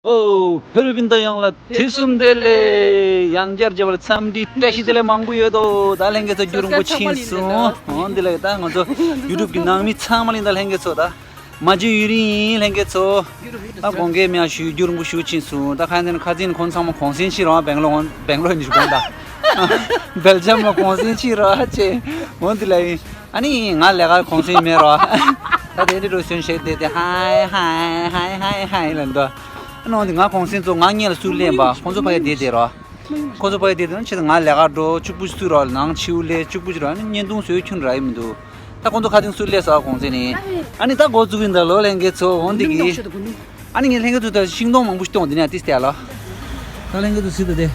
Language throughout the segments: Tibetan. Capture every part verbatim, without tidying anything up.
ཨོ། ཧེ་རུ་བིན་ད་ཡང་ལ་དུས་གསུམ་བདེ་ལེགས། ཡང་བསྐྱར་མཇལ་བར་འཚམས་འདྲི་བཀྲ་ཤིས་བདེ་ལེགས་མང་པོ་ཡོད་དོ། ད་ལྷན་རྒྱས་ཚོ་རྒྱུན་རིང་པོ་ཕྱིན་སོང་། འོ་འདི་ལ་ད་ང་ཚོ་ཡུ་ཊུབ་གི་ནང་མི་ཚང་མ་ལ་ད་ལྷན་རྒྱས་ཚོ་ད་མ་བརྗེད་ཡུན་རིང་ཡིན། ལྷན་རྒྱས་ཚོ་ད་དགོངས་འགལ་མེད་ཞུ། རྒྱུན་རིང་པོ་ཞུ་ཕྱིན་སོང་། ད་ཁ་ཚན་ཁ་ཚན་ཁོང་ཚང་མ་གུང་སེང་ཕྱིན་རོགས། སྦེང་ལོར་སྦེང་ལོར་ཡིན་ཞུ་དགོངས་དག་སྦེལ་ཇམ་ལ་གུང་སེང་ཕྱིན་རོགས་བྱས། འོ་འདི་ལ་ཡིན། ཨ་ནི་ང་ལས་ཀ་གུང་སེང་མེད་རོ། ད་དེ་འདྲ་འགྲོ་སོན་ཞེས་བསྡད་དེ་ཧའི་ཧའི་ཧའི་ཧའི་ཧའི་ལབ་འདུག་ཨ་ནི་འོན་ཏེ་ང་གུང་སེང་ཚོ་ང་གཉིས་ལ་སུ་ལེན་པ། ཁོང་ཚོ་ཕ་གི་བསྡད་དེ་རོ། ཁོང་ཚོ་ཕ་གི་བསྡད་དེ་ན་ཆེད་དུ་ང་ལས་ཀ་འགྲོ། གཅིག་པུ་སུ་རོ། ནང་ཆིའུ་ལས་གཅིག་པུ་ཅི་རོ། ཨ་ནི་བརྙན་ཐུང་བཟོས་ཁྱོན་རག་གི་མི་འདུག་ད་ཁོང་ཚོ་ཁ་ཐེངས་སུ་ལས་ས་གུང་སེང་ནི། ཨ་ནི་ད་འགོ་བཙུགས་ཡིན་ད་ལོ། ལྷན་རྒྱས་ཚོ་འོན་ཏེ་གི། ཨ་ནི་ངས་ལྷན་རྒྱས་ཚོ་ད་ཤིང་སྡོང་མང་པོ་ཞིག་བཏོན་འདི་ནས་ཏིས་ཏེ་ལ། ད་ལྷན་རྒྱས་ཚོ་སི་ད་དེ།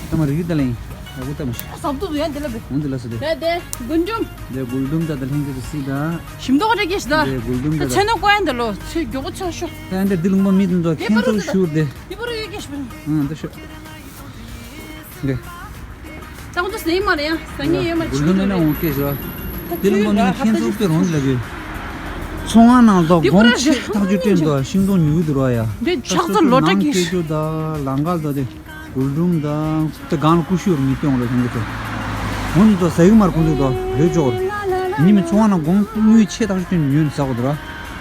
ད་མ་རིག་ད་ལེན། ཡག་པོ་ད་མ་ཤི། ཟབ་ཏུ་ཡང་དེ་ལ་བེ། འོང་དེ་ལ་སི་དེ། དེ་དེ་དགུན་འབྲུམ། དེ་དགུན་འབྲུམ་ད་ད་ལྷན་རྒྱས་ཚོ་སི་ད། ཞིམ་མདོག་རེ་སྐྱེས་ཤི་ད། དེ་དགུན་འབྲུམ་ད་ད། ཚེ་ནོ་ཀོ་ཡན་ད་ལོ་ཚེ་མགྱོགས་པོ་ཚོ་ཤོ། ད་ཡང་དེ་དེ་ལུང་པ་མི་དུ་འདུག་ཁྱེད་ཚོ་ཤུར་དེ། དེ་པོ་རུ་ཡོད་སྐྱེས་ཤི་བེ། ཨང་ད་ཤོ། དེ། ད་ཁོང་ཚོ་ཟས་མ་རེད་ཡ། ཟ་ཉེ་ཡོད་མ་རེད། དགུན་འབྲུམ་ནས་ན་འོང་སྐྱེས་ཤི་བ། དེ་ལུང་པ་མི་ཁྱེད་ཚོ་དཔེ་རོང་ལ་གི། ཚོང་ང་ནང་དོ་དགོང་ཆེ་ཐག་ཆོད་སྟོན་དོ་ཤིང་སྡོང་ཉུལ་འདུག་ར་ཡ། འདི་ཕྱག་འཚལ་ལོ་ད་ཀྱི། སྐྱེ་རྒྱུ་ད་ལང་ཀར་ད་དེ། དགུན་འབྲུམ་དང་དེ་སྒང་ལ་ཀུ་ཤུ་ཡོར་མི་སྟོན་ལ་ཁྱོད་ཚོ། འོན་ཏོ་ཟ་གི་མར་ཁོང་ཚོ་དོ་རེ་ཅོག་ཉི་མ་ཚོང་ང་ན་དགོང་དངུལ་ཆེ་ཐག་ཆོད་ཉོས་ནས་ཟ་གོ་དོ་ར།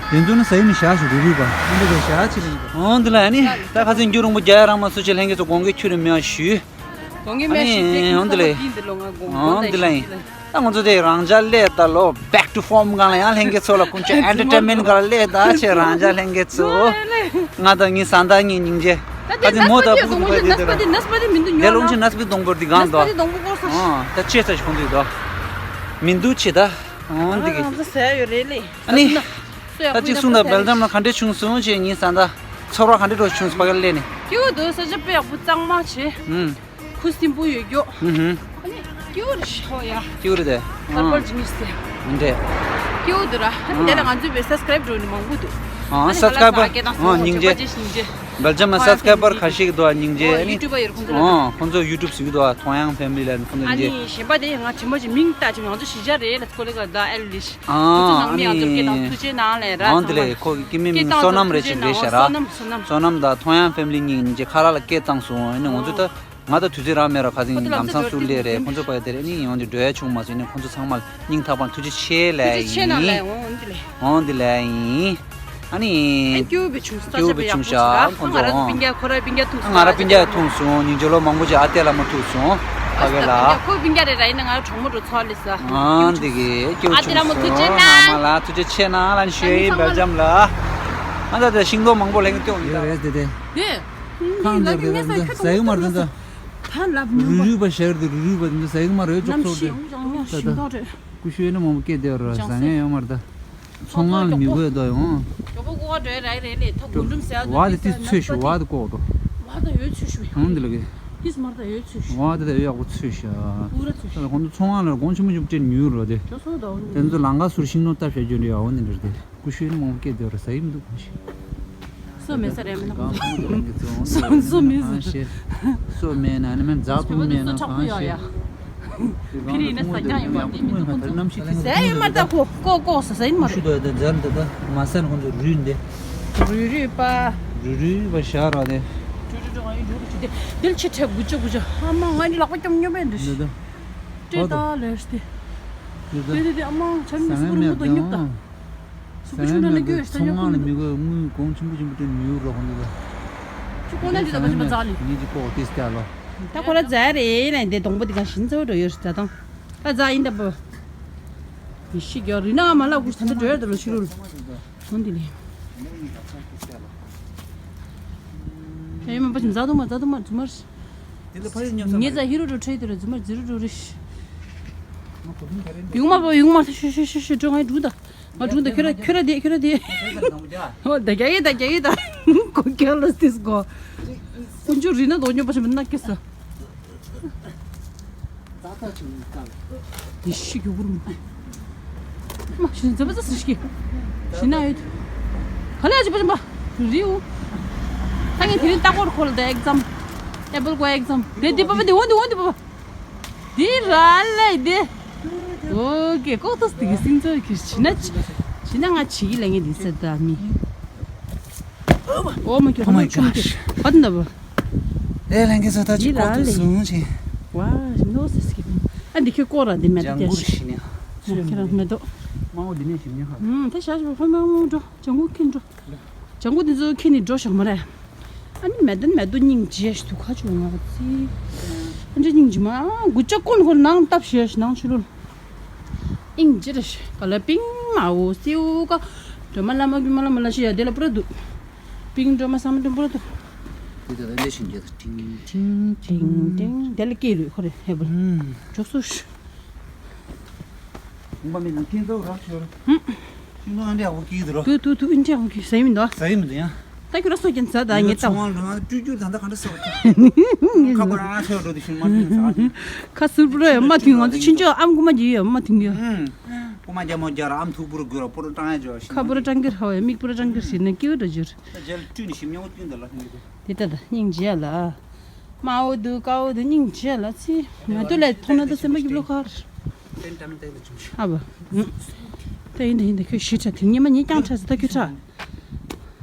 དེ་ཚོ་ནི་ཟ་གི་མི་ཤ་ཞིག་རུ་རུ་བ་འདི་ག་ཤ་ཆེ་ལེ། འོན་ཏེ་ལ་ཨ་ནི་ད་ཁ་ཚན་རྒྱུ་རིང་པོ་རྒྱ་ཡ་རང་མ་སུ་ཆེ་ལྷན་རྒྱས་ཚོ་དགོང་གི་ཁྱུ་རེ་མེད་ཞུ། དགོང་གི་མེད་ཞུ་དེ་ཨ་ནི་འོན་ཏེ་ལེ། འདི་ལོ་ང་དགོང་དགོང་འོན་ཏེ་ལེ། ད་ང་ཚོ་དེ་རང་ཅག་སླེབས་ད་ལོ། Back to form སྒང་ལ་ཡང་ལྷན་རྒྱས་ཚོ་ལ་ཀུན་སྤྱོད་entertainment སྒང་ལ་སླེབས་ད་ཆེ་རང་ཅག་ལྷན་རྒྱས་ཚོ། ང་དང་ངའི་བཟའ་ཟླ་གཉིས་སྙིང་རྗེ། ད་དེ་མོ་ད་ཕུག་ཏུ་བ་དེ་དེ་ནས་པ་དེ་མི་འདུག་ཉོ་ལ་ལོང་ཆེ་ནས་པ་དེ་སྡོང་པོ་དེ་གང་དོ། ད་དེ་སྡོང་པོ་ཀོ་ས། ཨ་ད་ཆེ་ས་ཞིག་ཁོང་དུ་དོ། མི་འདུག་ཆེ་ད། ཨོ་འདི་གི། ང་ཚོ་ཟས་ཡོད་རེད་ལེ། ཨ་ནི། ད་གཅིག་གསུང་ད་སྦེལ་ཇམ་ལ་ག་འདྲས་བྱུང་སོང་ཆེ་ངའི་བཟའ་ཟླ། ཚོར་བ་ག་འདྲས་འགྲོ་བྱུང་སོང་པ་ག་ལས་ནས། སྐྱིད་པོ་འདུག་ས་ཆ་དཔེ་ཡག་པོ་གཙང་མ་བྱེད། ཨུམ། ཁུ་སིམ་པོ་ཡོད་རྒྱུ། ཨུ་ཧུ། ཨ་ནི་སྐྱིད་པོ་རེད་ཤག་ཡ། སྐྱིད་པོ་རེད་དེ། ཧར་པར་ཇི་ནི་སི། འདྲེ། སྐྱིད་པོ་འདུག་ར། ཨ་ནི་དེ་ལ་ང་ཚོའི་བེ་སབ་སི་ཀ་རེབ་འགྲོ་ནི་མང་པོ་འདུག་ཨ་ཨ་ནི་སབ་སི་ཀ་རེ་བར། ཨ་སྙིང་རྗེ། སྦེལ་ཇམ་མ་སབ་སི་ཀ་རེ་བར་ཁ་ཤས་ཀྱི་འདུག་ཨ་སྙིང་རྗེ། ཨ་ནི། ཡུ་ཊུབ་པ་ཡོད་ཁོང་ཚོ་ལ། ཨོ་ཁོང་ཚོ་ཡུ་ཊུབ་ཟེར་གྱི་འདུག་ཨ་ཐོང་ཡང་ཕེ་མི་ལི་ལ་ཁོང་ཚོ་ཨ་སྙིང་རྗེ། ནི་གཞན་པ་དེ་ང་དྲི་མ་ཅིག་མིང་བཏགས་ཅིག་ང་ཚོ་གཞིས་ཆགས་རེད་ལ་ཁོ་ལེ་ག་ད་ཨེ་ལི་ཤི། ཨ་ཁོ་ཚོ་ནང་མི་ཡང་ཚོར་སྐད་དང་ཐུགས་རྗེ་གནང་ལེ་ར་ཨང་དེ་ཚང་མ། ལས་ཁོ་གི་སྐྱེ་དམན་མི་སོ་ནམ་རེ་ཅིག་རེད་ཤག་ར། སོ་ནམ་སོ་ནམ། སོ་ནམ་དང་ཐོང་ཡང་ཕེ་མི་ལི་གཉིས་གཉིས་ཀྱི་ཁ་ལག་ལ་སྐད་བཏང་སོང་། ཨ་ནི་ང་ཚོ་ད་ང་ད་དུས་ཚོད་རག་མེད་ར། ཁ་སང་ལམ་སང་སུ་ལས་རེད། ཁོ་ཚོ་ཕ་གི་དེ་རེད། ཨ་ནི་ཡོང་དེ་འགྲོ་ཡ་བྱུང་མ་སོང་། ཨ་ནི་ཁོ་ཚོ་ཚང་མ་སྙིང་ཐག་པ་ཐུགས་རྗེ་ཆེ་ལབ་ཡིན། ཐུགས་རྗེ་ཆེ་གནང་ལེ་འོང་འདི་ལེ། འོང་འདི་ལ་ཡིན། ཨ་ནི། ཨ་སྐྱིད་པོ་བྱུང་། ས་སྐྱིད་པོ་ཆ་བྱུང་ཡག་པོ་ཤག་ཁོང་ཚོ་ང་རང་ཚོ་སྤུན་ཀྱག་ཁོ་ར་སྤུན་ཀྱག་ཐུག་སོང་། ང་ར་སྤུན་ཀྱག་ཐུག་སོང་། ཉིན་རྒྱུན་ལོ་མང་པོ་ཅིག་ཨ་ཏེ་ལ་མ་ཐུག་སོང་། ཕ་གི་ལ། ཁོ་སྤུན་ཀྱག་རེད་ར། ཡིན་ན་ང་ར་གྲོགས་མོ་འགྲོ་ཚོགས་ལེ་ས། ཨ་འདི་གི་སྐྱིད་པོ་ཨ་ཏེ་ལ་མ་ཐུག་ཆེ་ན། ཨ་མ་ལ་ཐུགས་རྗེ་ཆེ་གནང་ལ་ནི་ཞུ་ཡིན་སྦེལ་ཇམ་ལ། ཨ་ད་ད་ཤིང་ཏོག་མང་པོ་ལེན་སྐྱོང་ཡོད་རེད་དེ་དེ། དེ། ཁང་ལ་ཁང་ལ་ཁང་ལ་ཟ་ཡི་མ་རེད་ད། ད་ལབ་མྱོང་པ། རུ་རུ་པ་ཞར་དེ་རུ་རུ་པ་དེ་ཟ་ཡི་མ་རེད་ཅོག་ཅོག་དེ། ད་ད། ཀུ་ཤུ་ཡོད་ན་མང་པོ་སྐད་བདེ་བར་ཟ་མཁན་ཡོད་མ་རེད་ད། ཚོང་ཁང་ལ་མི་དགོས་དོ་ཡོང་། མགྱོགས་པོ་ཀོ་བ་འགྲོ་ཡ་ར་རེད་ལེ། ད་རྒུན་འབྲུམ་ཟེར་བ་དེ་དེ་ཚོས་ཤུ་བ་དེ་ཀོ་འགྲོ། བ་ད་ཡོད་ཚོས་ཤུ། ཧང་དེ་ལ་གི། ཧིས་མར་ད་ཡོད་ཚོས་ཤུ། བ་དེ་ད་ཡོད་ཡག་པོ་ཚོས་ཤ། པུ་ར་ཚོས་ཤུ། ད་ཁོང་ཚོ་ཚོང་ཁང་ལ་གོང་ཆེན་པོ་ཆེན་པོ་སྤྲད་ཉུལ་རོ་དེ། ཅོ་སོ་ད་འོ་དེ་ཚོ་ལང་ཀ་ཟུར་ཤིང་ནོ་སྟབས་བྱ་རྒྱུ་འདྲ་ཡ་འོ་ནི་འདྲ་དེ། ཀུ་ཤུ་ཡོད་ན་མང་པོ་སྐད་བདེ་བར་ཟ་ཡི་མི་འདུག་གོ་ཤི། སོ་མེད་ས་རེད་མི་ན། སོ་མེད་ས། སོ་མེད་ན་ནི་མེད་འཛག་ཐུག་མེད་ན་གང་ཤེས། ཕི་རི་ན་ས་རྒྱ་ཡོད་པ་དེ་མི་འདུག་ཁོ་ཚོ་གནམ་གཤིས་ལྷན་རྒྱས་ཟས་ཡོད་མ་ད་ཁོ་ཀོ་ཀོ་ས་ཟ་ཡིན་མ་རེད། ཤུ་དོ་ད་འཛར་འདི་ད་མ་ས་ན་ཁོ་ཚོ་རུས་འདི། རུས་རུས་པ། རུས་རུས་པ་ཤ་ར་དེ། དིལ་ཆེ་ཁྲ་གུ་ཅོ་གུ་ཅོ་ཨ་མ་ང་ནི་ལག་པ་སྐྱོམ་སྙོམ་པའི་འདུག་ཤི། འདི་ད། ཏྲེ་ད་ལས་ཏེ། འདི་ད། དེ་དེ་དེ་ཨ་མ་ཆ་མི་སུ་གུ་རུ་མུ་ད་སྙོབ་ད། སུ་གུ་ཆུང་ད་ན་གྱོད་ཤི་ད་སྙོབ་ཁུང་། ཚོང་ཁང་ལ་མི་དགོས་དངུལ་གོང་ཆེན་པོ་ཆེན་པོ་སྤྲད་ནས་ཡོད་རོགས་འདི་ད། ཆུ་ཀོ་ན་འདི་ད་པ་ཆེན་པོ་རྩ་ལི། ངེད་ཀྱི་ཀོ་ཏིས་ཀ་ལོ། ད་ཁོ་ར་རྫ་རེད་ལ་འདི་སྡོང་པོ་འདི་ག་ཤིན་ཚ་བོ་འགྲོ་ཡོད་རེད་ད་དང་། ད་རྫ་ཡིན་ད་པོ། མི་ཤི་གྱོ་རི་ན་མ་ལ་གུ་ད་འདི་འགྲོ་ཡོད་ད་ལོ་ཤི་རུ་རུ། ཧོན་དེ་ལས། ཨེ་མ་པ་ཅིམ་ཛ་དུ་མ་ཛ་དུ་མ་ཛུ་མར། དེ་ལ་ཕ་ཡི་ཉམས་ས་ངེད་ཛ་ཧི་རུ་རུ་ཁྲེ་དེ་རུ་ཛུ་མར་ཛི་རུ་རུ་རི་ཤི། ཡུང་མ་པ་ཡུང་མ་ཤི་ཤི་ཤི་ཤི་ཤི་ཀྲུང་ཨེ་འགྲུ་ད། ང་ཀྲུང་ད་ཁྱོད་ར་ཁྱོད་ར་དེ་ཁྱོད་ར་དེ། ཧོ་ད་རྒྱ་ཡེ་ད་རྒྱ་ཡེ་ད། ཀོ་རྒྱ་ལ་སྟིས་ཀོ། ཀུན་ཆུ་རི་ན་དོ་ཉོ་པ་ཤི་མི་ན་ཀེ་ས། ཏག་ཏག་ཅིག་ཡིན་ཏག་ཡེ་ཤི་གྱོ་བུར་མ། མ་ཤི་ཛ་བ་ཛ་སི་ཤི། ཤི་ན་ཡོད། ག་ལེ་ཨ་ཅི་པ་ཅི་པ། རིའུ། ད་ངས་དེ་རིང་ལྟ་སྐོར་ཁོ་ལ་ད་ཨེག་ཛམ། ཨེ་པལ་ཀོ་ཡག་ཙམ། དེ་དེ་པ་པ་དེ་འོ་དེ་འོ་དེ་པ་པ། དེ་ར་ལེ་དེ། ཨོ་ཀེ་ཀོ་ཏོས་དེ་གི་སིང་ཚོ་ཁྱེར་ཕྱིན་ན་ཕྱིན་ན་ང་ཕྱི་གི་ལས་ངན་དེ་ཟེར་ད་མི། ཨོ་མ་ཀི། Oh my gosh. བ་དེ་འདྲ་པ། ཨེ་ལྷན་རྒྱས་ཚོ། ད་ཅི་ཀོ་ཏོས་སོང་ཆེ། ཝ་ནོ་སེ་སི་ཀི། ཨ་འདི་ཁྱོད་ཀོ་ར་འདི་མེད་ད། ལྗང་གུ་ཤི་ནི། ཁྱེད་རང་མེད་དོ། མ་འོ་འདི་ནས་ཤི་ནི་ཧ། ཨུམ་ད་ཤ་ཤ་ཧོ་མ་འོ་འགྲོ། ལྗང་གུ་ཁྱེར་འགྲོ། ལྗང་གུ་འདི་ཚོ་ཁྱེར་ནི་འགྲོ་ཤག་མ་རེད། ཨ་ནི་མེད་དོ་མེད་དོ་སྙིང་རྗེ་ཞིག་འདུག་ཁ་ཆུ་ང་ཚི། ཨ་འདྲ་སྙིང་རྗེ་མ་གུ་ཅག་ཀོན་ཁོར་ནང་བཏབ་ཤེས་ནང་ཆུ་ལོར། སྙིང་རྗེ་རེ་ཞིག་ག་ལ་པིང་མ་འོ་སེའུ་ཀ། སྒྲོལ་མ་བླ་མ་རྒྱུད་མ་བླ་མ་ལ་ཤི་ཡ་དེ་ལ་པུ་ར་འདུག་པིང་སྒྲོལ་མ་བསམ་འགྲུབ་པོ་ཏོ། དེ་ལྟར་ལས་བཞིན་རྒྱལ་དང་ཏིང་ཏིང་ཏིང་ཏིང་། དེ་ལ་སྐད་རུས་ཁོ་རེ་ཧེ་བུ། ཨུམ། འཇོག་སུ་ཤི། ཁོང་པ་མི་ནང་ཁྱེད་ཚོ་རག་ཤོར། ཨུམ། ཤིང་ནང་འདྲ་ཡག་པོ་སྐྱིད་འདུག་རོ། དུ་དུ་དུ་ཨིན་འདྲ་ཡག་པོ་སྐྱིད་ཟ་ཡི་མི་འདུག་ཟ་ཡི་མི་འདུག་ཡང་། ད་ཁྱོད་ར་སོ་ཀྱང་ཟ་ད་ངས་ད། ཚོང་བ་ལུང་ཨ་སྤྲུལ་རྒྱུ་ད་ད་ག་འདྲ་སོ་ཀྱང་། ཁ་པར་ཨ་ཤོར་འགྲོ་དུ་ཤིང་མ་ཐུང་ཟ། ཁ་སུར་པུ་ར་ཡ་མ་ཐུང་། ང་ཚོ་ཕྱིན་ཆོག་ཨམ་ཁུ་མ་རྒྱུ་ཡ་མ་ཐུང་ཡ། ཨུམ། པུ་མ་རྒྱ་མོ་རྒྱ་ར་ཨམ་ཐུག་པུ་ར་དགོས་ར་པུ་ར་ཀྲང་ཡ་ཇོ་ཤི། ཁ་པུ་ར་ཀྲང་གི་ར་བ་མིག་པུ་ར་ཀྲང་གི་ཤི་ན་ཀེའུ་ར་ཇུར། ད་རྒྱལ་སྤྲུལ་ནི་ཤི་མྱོང་བ་ཀུན་ད་ལ་ཧིན་གི། དེ་ལྟ་ད་སྙིང་རྗེ་ལ། མ་འོ་དུ་ཀ་འོ་དུ་སྙིང་རྗེ་ལ་ཚི། མ་དུ་ལས་མཐོང་ན་ད་སེམས་པ་སྐྱིད་ལོ་ཁར། ཨ་བ། ད་ཡིན་ད་ཡིན་ད་ཁྱོད་ཤི་ཁྲ་དེ་ཉི་མ་ཉི་རྐྱང་ཁྲ་ས་ད་ཁྱོད་ཁྲ།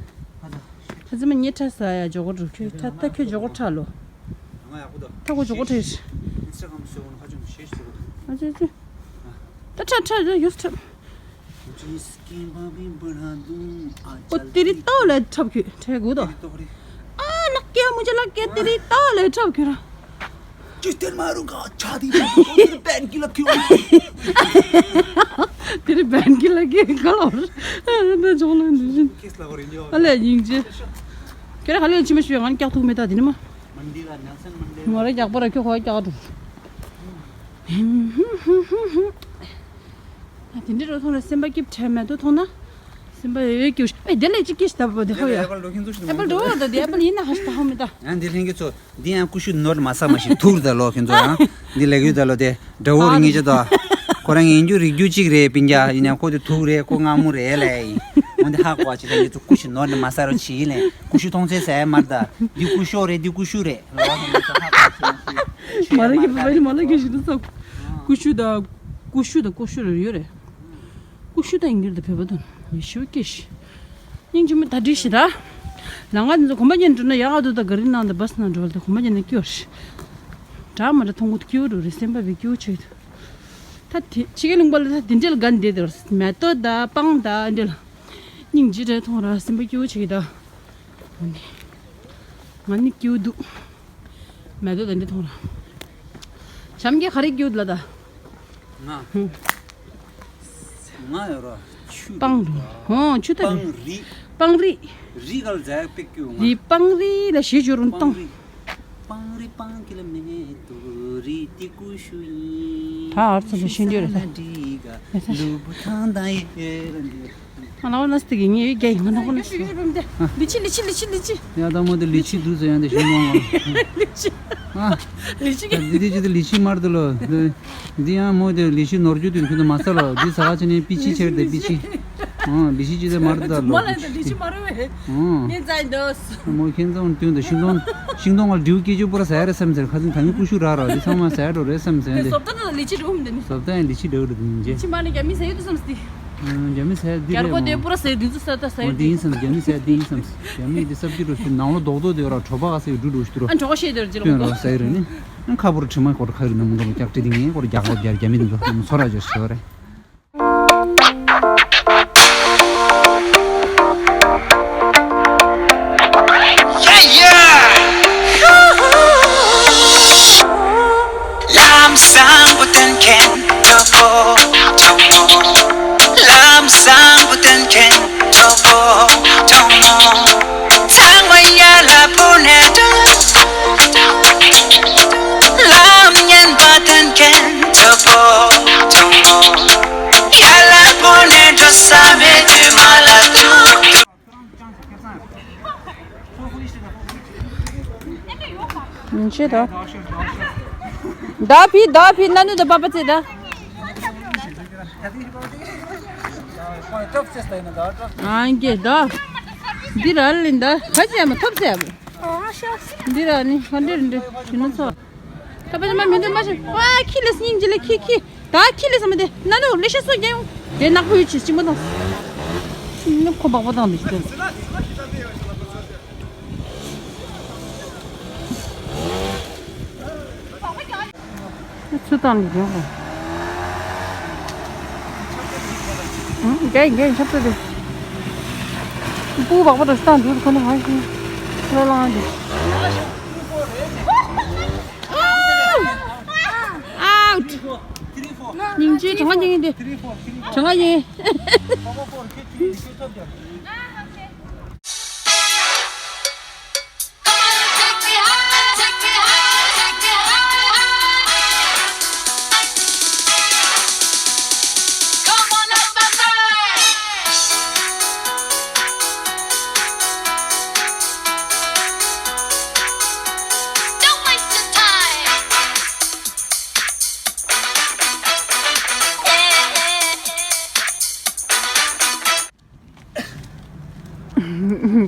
ད་ཙི་མ་ཉི་ཁྲ་ས་ཡ་ཇོ་གོ་འགྲོ་ཁྱོད་ཁྲ་ད་ཁྱོད་ཇོ་གོ་ཁྲ་ལོ། ད་གོ་ཇོ་གོ་ཁྲ་ཡོད། ཨ་ཙི་ཙི། ད་ཁྲ་ཁྲ་ཡོད་ཁྲ། ཨོ་དེ་རི་ཏོ་ལ་འཁྲབ་ཁྱོད་ཁྲེ་གུ་དོ། ཨ་ལག་ཀྱ་མུ་ཇ་ལག་ཀྱ་དེ་རི་ཏོ་ལ་འཁྲབ་ཁྱོད་ར། ཅི་སྟེར་མ་རུང་ག་ཆ་དེ་དེ་རི་བན་གི་ལ་ཁྱོད། དེ་རི་བན་གི་ལ་ཀྱ་ག་ལོར། ན་ཇོང་ལ་འདི་བཞིན། ཨ་ལས་སྙིང་རྗེ། ཁྱེད་ར་ཧ་ལས་ཅི་མ་ཤི་ང་ཀྱག་ཐུག་མེད་ད་དེ་ནི་མ། མ་རེ་ཀྱག་པོ་ར་ཁྱོད་ཁོ་ཀྱག་འགྲོ། ཨ་དེ་འདྲའི་རོ་མཐོང་ན་སེམས་པ་སྐྱིད་བྲལ་མེད་དུ་མཐོང་ན། སེམས་པ་ཡོད་སྐྱིད། ཨེ་དེ་ལས་ཅི་སྐྱིད་ད་པོ་དེ་ཧོ་ཡ། ཨེ་པལ་འགྲོ་ད་དེ་ཨེ་པལ་ཡིན་ན་ཧ་ཤི་ད་ཧོ་མི་ད། ཡང་འདི་ལྷན་གྱི་ཚོ་འདི་ཡང་ཀུ་ཤུ་ནོར་མ་ས་མ་ཞིག་ཐུག་ད་ལོ་ཁྱེད་ཚོ་ཡང་འདི་ལས་ཡོད་ད་ལོ་དེ་དགྲ་བོ་རིང་ངེས་ཅི་ད། ཁོ་རང་ངན་རྒྱུ་རིག་རྒྱུ་གཅིག་རེད་པིན་རྒྱ་ཡིན་ཡང་ཁོ་དེ་ཐུག་རེད་ཁོ་སྔ་མོ་རེད་ལས་ཡིན། འོན་ཏེ་ཧ་གོ་ཅི་ལྷན་གྱི་ཚོ་ཀུ་ཤུ་ནོར་མ་ས་རོ་ཆི་ཡིན་ལས་ཀུ་ཤུ་མཐོང་ཚེ་ཟ་ཡ་མར་ད། འདི་ཀུ་ཤོ་རེད་འདི་ཀུ་ཤུ་རེད་ལོ་ཁྱེད་ཚོ་ཧ་གོ་ཅི་ལྷན་གྱི་ཚོ། མ་ལ་གི་བ་བ་ནི་མ་ལ་གི་ཞིག་ཏུ་ཚོགས། ཀུ་ཤུ་དང་། ཀུ་ཤུ་དང་ཀུ་ཤུ་རེ་ཡོད་རེད། ཀུ་ཤུ་དང་ཨིན་སྐད་དུ་བོད་པ་དང་ཡེ་ཤུ་ཀེ་ཤི། སྙིང་རྗེ་མོ་ད་བྲིས་ཤི་ད། ལ་ང་འདི་ཚོ་གོམ་པ་ཉན་འགྲོ་ན་ཡག་ག་འདུག་ད་ག་རི་ནང་དུ་བ་སི་ནང་འགྲོ་བ་ལ་ད་གོམ་པ་ཉན་ན་སྐྱོ་རེད། དྲག་མ་དྲག་མཐོང་གོ་སྐྱོ་རུ་རེད་སེམས་པ་བི་སྐྱོ་ཆེ་གི་ད། ད་དེ་ཕྱི་རྒྱལ་ལུང་པ་ལ་ད་དེ་འདྲ་ལ་དགའ་འདེད་དེ་མེ་ཏོག་ད་སྤང་ད་འདྲ་ལ། སྙིང་རྗེ་རེད་མཐོང་ར་སེམས་པ་སྐྱོ་ཆེ་གི་ད། ང་ནི་སྐྱོ་འདུག་མེ་ཏོག་དེ་འདྲ་མཐོང་ར། བྱམས་ཀྱི་ག་རེ་སྐྱོ་ལ་ད། ང་། ང་ཡོད་ར་ཆུ་སྤང་རུ། ཧོ་ཆུ་ད་སྤང་རི། རི་སྤང་རི། རི་ག་ལ་ཛ་ཡག་པེ་སྐྱོ་ང་། རི་སྤང་རི་ལ་ཞེ་ཞོ་རུང་སྤང་སྤང་རི། སྤང་རི་སྤང་གི་ལ་མེ་ཏོག་རི་དེ་ཀུ་ཤུ་ཡིན། ད་ཨར་ཚོ་ལ་ཤེས་འདོད་རེད་ད། ལུ་བུ་ཐང་དང་ཡེ་ར་འདི། ང་ལ་བ་ན་སྟེ་གི་ངའི་རྒྱ་ཡིག་མ་ནོག་ན་སྟེ། ལི་ཆི་ལི་ཆི་ལི་ཆི་ལི་ཆི། ཡ་ད་མོ་དེ་ལི་ཆི་འདུག་ཟེར་ཡང་དེ་ཞིང་མོ་ང་། ལི་ཆི། ཨ། ལི་ཆི་གི། འདི་དེ་ཅི་དེ་ལི་ཆི་མར་དུ་ལོ། འདི་ཡང་མོ་དེ་ལི་ཆི་ནོར་རྒྱུ་དེ་ཁྱོད་དུ་མ་ས་ལོ་འདི་ས་ག་ཅི་ནས་པི་ཆི་ཆེར་དེ་པི་ཆི། ཨ་ལི་ཆི་ཅི་དེ་མར་དུ་ད་ལོ། མོ་ལ་དེ་ལི་ཆི་མ་རུ་བས། ཨ། ངས་ཙང་འདོད། མོ་ཁྱེད་ཚོ་དུས་འདི་ཤིང་སྡོང་ཤིང་སྡོང་ལ་འབྲིའུ་སྐྱེ་རྒྱུ་པོ་ར་ཟ་ཡ་རེད་བསམ་ཟེར་ཁ་སང་ད་ངས་ཀུ་ཤུ་རག་ར་འདི་ཚང་མ་ཟ་ཡ་འགྲོ་རེད་བསམ་ཟེར་འདི། སོབ་ད་ན་ལི་ཆི་འགྲོ་འདི་ནི། སོབ་ད་ཡང་ལི་ཆི་འགྲོ་རེད་འདི་ནི་ཇེ། ཆི་མ་ནི་རྒྱ་མི་ཟ་ཡོད་དུ་བསམ་སྟེ། རྒྱ་མི་ཟེར་འདི་རྒྱ་རེད་རྒོ་དེ་མོ། པུ་ར་ཟེར་འདི་ཚོ་ཟེར་ད་ཟེར་འོ་འདི་ཡིན་བསམ་རྒྱ་མི་ཟེར་འདི་ཡིན་བསམ། རྒྱ་མི་འདི་སབ་ཀྱི་རོ་ཞུ་ནང་ལོ་རྡོག་རྡོག་དེ་ར་གྲོ་པ་ག་ཟེར་འབྲུ་རུ་ཞུ་རོ། ཨ་གྲོ་ཞེས་དེར་ཅི་ལ་སྟོན་རོ་ཟེར་རེད་ནི། ཨ་ཁ་པུར་ཁྲི་མ་གོ་ཁ་རི་ནམ་གོ་རྒྱག་ཏི་ངེ་གོ་རྒྱག་གོ་རྒྱག་རྒྱ་མི་འདི་ཚོ་ཚོ་ར་ཇོ་ཞོ་རེད། Yeah, yeah. ལམ་བཟང་པོ་སྟོན་མཁན་གྲོགས་པོ་གྲོགས་མོ། ལམ་བཟང་པོ་སྟོན་མཁན་གྲོགས་པོ་གྲོགས་མོ། ཚང་མ་ཡར་ལ་བུད་ནས་འགྲོ། ལམ་ངན་པ་སྟོན་མཁན་གྲོགས་པོ་གྲོགས་མོ། ཡར་ལ་བུད་ནས་འགྲོ། བསམ་མེད་དུ་མ་ལ་ཐུག་ཐུག་ཡིན་ཆེ་ད། ད་ཕི་ད་ཕི་ན་ནུ་ད་པ་པ་ཚེ་ད། ཨང་ཀེ་ད། འདི་ར་ལིན་ད། ཁ་ཅི་ཡ་མ་ཐོབ་ཚེ་ཡ་མ། འདི་ར་ནི་ཧ་འདྲེ་རེ་འདྲེ་ཞུ་ན་ཚོ། ད་པ་མ་མི་འདུག་མ་ཤི་ཝ་ཁྱི་ལས་སྙིང་རྗེ་ལ་ཁྱི་ཁྱི། ད་ཁྱི་ལས་སམ་དེ་ན་ནོ་ལེ་ཤ་སོ་རྒྱ་ཡོང་། དེ་ནག་པོའི་ཆི་སྤྱི་མོ་དང་། ཁོ་སྦག་པ་དང་འདི་ཤི། ཚུར་བཏང་ནས་རྒྱན་དགོས། ཨང་། རྒྱན་རྒྱན་ཆབ་ཚོད་དེ། སྤུ་བག་པ་དང་སྟངས་འདུག་ཁོ་ན་ཧ་ཤི། ལོ་ལང་དེ། Out. སྙིང་རྗེ་གྲང་ངར་ཡིན་དེ། གྲང་ངར་ཡིན།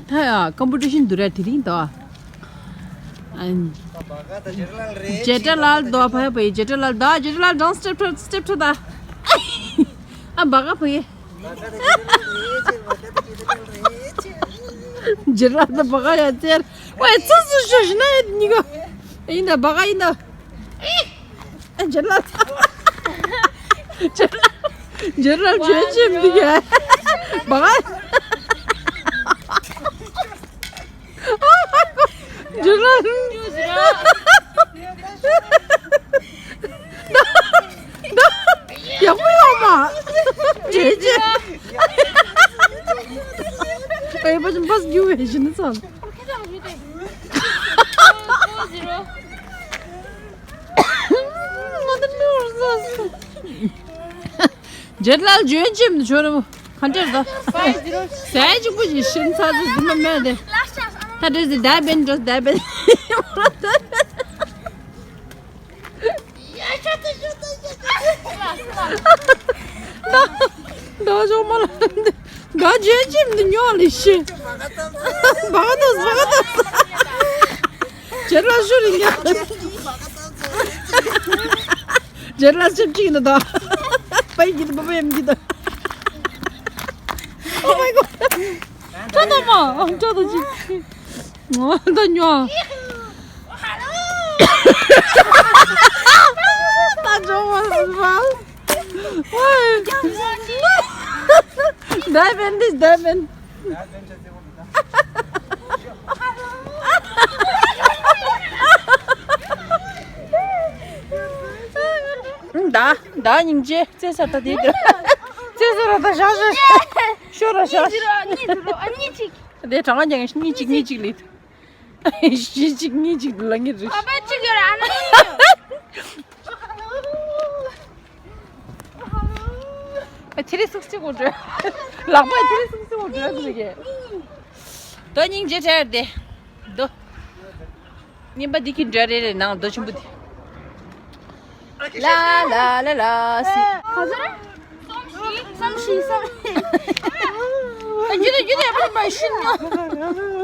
ད་ཡ་ཀམ་པི་ཊི་ཤན་འདུག་ར་དེ་རིང་དོ། ཨ། ཇེ་ཏྲ་ལལ་དོ་ཕ་ཡ་པ་ཡི་ཇེ་ཏྲ་ལལ་དོ། ཇེ་ཏྲ་ལལ་ཌོན་སི་ཊེབ་ཊོ་སི་ཊེབ་ཊོ་ད། ཨ་བ་ག་ཕ་ཡི། ཇེ་ཏྲ་ལལ་དོ་བ་ག་ཡ་ཙེར། ཝེ་ཚུ་སུ་ཤོ་ཤི་ན་ཡ་ཉི་ག་ཡིན་ད་བ་ག་ཡིན་ད། ཇེ་ལ། ཇེ་ལ། ཇེ་ལ་ཇེ་ཅེམ་འདི་ག་བ་ག་ཇེ་ལ། ཡག་པོ་ཡོད་མ། ཇེ་ཅེམ། ཨེ་པ་ཅམ་པ་སྒྱུ་བའི་ཞིན་ཚང་། ཇེ་ལ་ལ་ཇོན་ཅིམ་ཇོ་ར་མོ་ག་འདྲ་རེད་ད། ཟས་གཅིག་པུ་ཞིག་ཤིན་ཚ་ཚ་ཟིན་པ་མེད་དེ། ད་འདྲ་ཟིན་ད་བན་འགྲོ་ད་བན། ད་ད་ཇོ་མོ་ལ་ད་ཇོན་ཅིམ་འདི་ཉོ་ལི་ཤི། བ་ག་ཏོ་བ་ག་ཏོ། ཇེ་ལ་ལ་ཞུ་རིང་ཡ། ཇེ་ལ་ལ་ཅིག་ཅིག་ནི་ད། པའི་གི་ད་པ་པའི་གི་ད། Oh my god. ཅོ་ད་མ། ཅོ་ད་ཅིག་ང་ད་ཉོ། ད་ཇོ་མོ་ལ་ཟ། ཝའི། ད་བན་འདི་ད་བན། ད་ད་སྙིང་རྗེ་རྩེ་ས་ད་དེ་དེ། རྩེ་ས་ར་ད་བཞག་བཞག་ཤོ་ར་བཞག་གཉིས་འདུག་རོ། ཨ་གཉིས་གཅིག་དེ་གྲང་བ་ཀྱང་གཉིས་གཅིག་གཉིས་གཅིག་ལེད། གཞི་གཅིག་གཉིས་གཅིག་ལ་ངེས་རེད། ཨ་ཕ་གཅིག་ཡོད་ར་ཨ་ན་གཉིས་ཡོད། ཨ་ཐི་རི་སིག་སི་ཊི་གོ་འགྲོ། ལག་པ་ཐི་རི་སིག་སི་ཊི་གོ་འགྲོ་ཟེར་གི། དོ་སྙིང་རྗེ་དྲན་དེ། དོ། རྔན་པ་འདི་གི་འདྲ་རེ་རེ་ནང་དོ་ཆུན་པོ་དེ། ལ་ལ་ལ་ལ་སི། ག་ཚོད་རེད། སོམ་ཤི་སོམ་ཤི། ཨ་རྒྱུ་དེ་རྒྱུ་དེ་ཡ་པ་པ་ཤི་ཉོ།